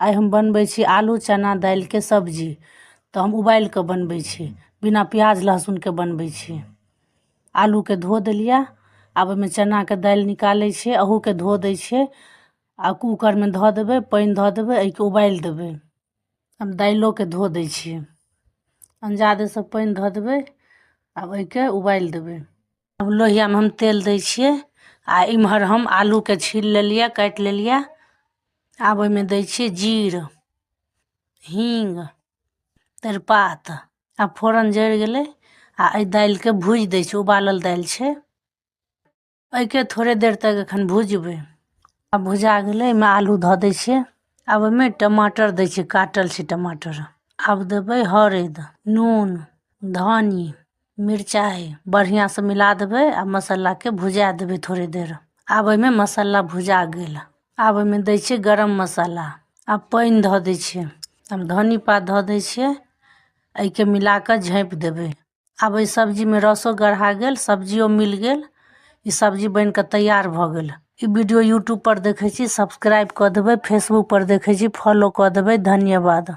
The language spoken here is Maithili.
आइ हम बनबै छी आलू चना दालिके सब्जी। तऽ हम उबालि कऽ बनबै छी, बिना प्याज लहसुनके बनबै छी। आलूके धो देलियै, आब ओहिमे चनाके दालि निकालै छियै, अहूके धो दै छियै आ कूकरमे धऽ देबै, पानि धऽ देबै, एहिके उबालि देबै। हम दालिओके धो दै छियै, अंजादेसँ पानि धऽ देबै। आब एहिके उबालि देबै। आब लोहियामे हम तेल दै छियै आ इम्हर हम आलूके छील लेलियै, काटि लेलियै। आब ओहिमे दै छियै जीर, हींग, तेजपात। आब फोरन जरि गेलै आ एहि दालिके भूजि दै छियै। उबालल दालि छै, एहिके थोड़े देर तक एखन भुजबै। आब भुजा गेलै, एहिमे आलू धऽ दै छियै। आब ओहिमे टमाटर दै छियै, काटल छै टमाटर। आब देबै हरैद, नून, धनी, मिरचाइ। बढ़िआँसँ मिला देबै आ मसालाके भुजा देबै थोड़े देर। आब ओहिमे मसाला भुजा गेल, आब ओहिमे दै छियै गरम मसाला। आब पानि धऽ दै छियै, आब धनी पात धऽ दै छियै। एहिके मिला कऽ झाँपि देबै। आब एहि सब्जीमे रसो गढ़ा गेल, सब्जियो मिल गेल, ई सब्जी बनि कऽ तैयार भऽ गेल। ई वीडियो यूट्यूब पर देखै छी, सब्सक्राइब कऽ देबै। फेसबुक पर देखै छी, फॉलो कऽ देबै। धन्यवाद।